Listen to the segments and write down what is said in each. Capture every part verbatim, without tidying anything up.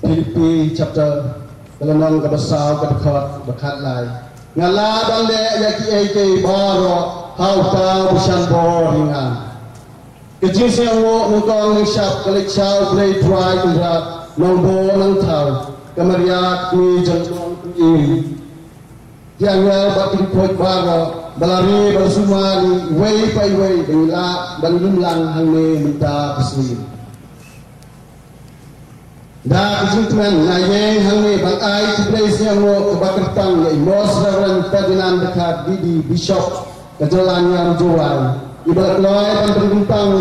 Philippi chapter, ka lynnong kaba saw, ka dkhot ba khatlai. Nga lah ban leh ïa kiei kiei baroh ha uta uba shan bor ïa nga. Ka jingsngewnguh nyngkong nyngshap ka leit sha U Blei Trai Kynrad Nongbuh Nongthaw, ka Maria kmie jong U Trai. Ki angel bad ki diengphna baroh ba la ri ba la sumar ïa iwei pa iwei ba ngi lah ban lum lang hangne mynta ka sngi. Da ka jingkmen nga ïeng hangne ban ai khublei sngewnguh kaba kyrpang ïa i Most Reverend Ferdinand Dkhar D D, Bishop ka Jylla Niam Jowai, iba la kloi ban pynkyntang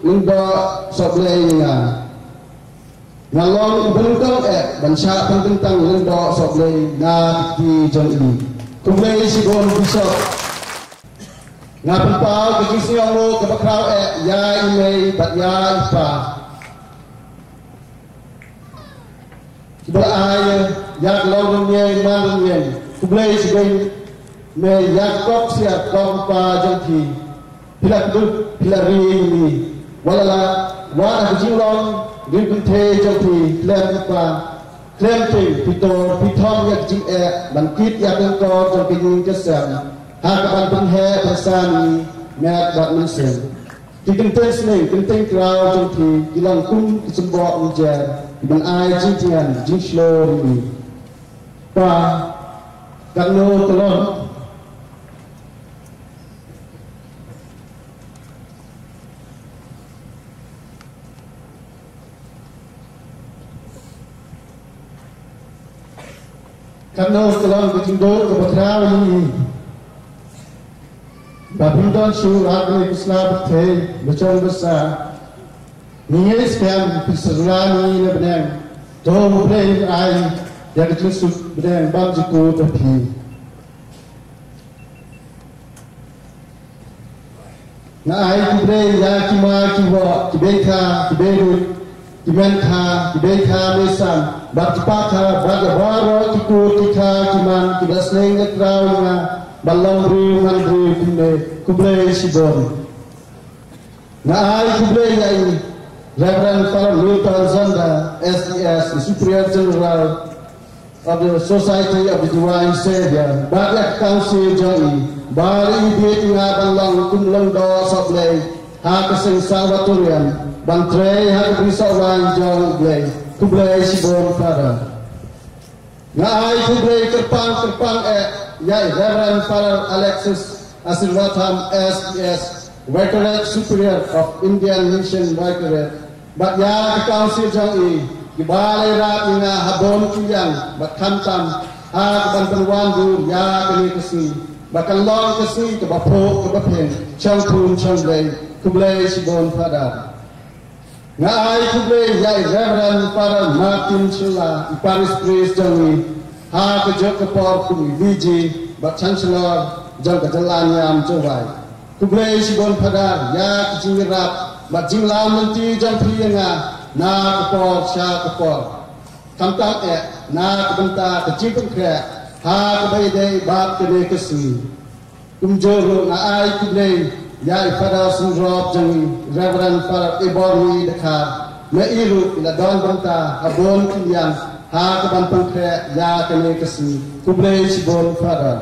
lyngdoh sohblei ïa nga. Nga long uba nyngkong eh ban shah pynkyntang lyngdoh sohblei na ka kti jong i. Khublei shibun Bishop. Nga pynpaw ka jingsngewnguh kaba khraw eh ïa i mei bad ïa i pa, kiba la ai ïa ka long rynïeng man rynïeng. Khublei shibun mei ïa ka kok ksiar kok pa jong phi. Phi la kdup, phi la ri ïa ngi. Wat la, wat ha ka jinglong ri kynthei jong phi, khlem i pa, khlem tieng phi tur phi thom ïa ka jingeh ban kit ïa ka lyngkor jong ka ïing ka sem ha kaban pynheh pynsan ïa ngi met bad mynsiem. Ki kyntien sneng kyntien kraw jong phi ki long kum ki symboh mynjer kiban ai jingtngen jingshlur ïa ngi. Pa, katno ka long. Katno ka long ka jingduh kaba khraw ïa ngi ba phim don shuh ha kane ka sla pyrthei ba shong ba sah. Ngi ngeit skhem phin sa jla ïa ngi na bneng. To U Blei un ai ïa ka jingsuk bneng bymjukut ha phi. Nga ai khublei ïa ki ma ki wah, ki beikha, ki beirut, ki menkha, ki beikha meisan, bad ki pakha, bad ïa baroh ki kur ki kha ki man kiba la sneng la kraw ïa nga ban long briew man briew kumne. Khublei shibun. Nga ai khublei ïa i Reverend Father Milton Zonda, S D S, i Superior General of the Society of the Divine Savior, bad ïa ka council jong i ba la ïa bieit ïa nga ban long kum lyngdoh sohblei ha ka seng Salvatorian ban trei ha ka brisoh waiñ jong U Blei. Khublei shibun Father. Nga ai khublei kyrpang kyrpang eh ïa i Reverend Father Alexis Asirvatham, S D S, Vicarate Superior of Indian Mission Vicariate, bad ïa ka council jong i kiba la ïarap ïa nga ha bun ki liang bad khamtam ha kaban pynwandur ïa kane ka sngi ba kan long ka sngi kaba phuh kaba phin shongkun shongdei. Khublei shibun Father. Nga ai khublei ïa i Reverend Father Martin Shylla, i Parish Priest jong i, ha ka juk ka por kum i V G bad Chancellor jong ka Jylla Niam Jowai. Khublei shibun Father ïa ka jingïarap bad jinglam lynti jong phi ïa nga na ka por sha ka por. Khamtam eh na ka bynta ka jingpynkhreh ha kaba ïadei bad kane ka sngi. Kumjuh ruh nga ai khublei ïa i Father synrop jong i, Reverend Father Eborngi Dkhar, me i ruh i la don bynta ha bun ki liang ha kaban pynkhreh ïa kane ka sngi. Khublei shibun Father.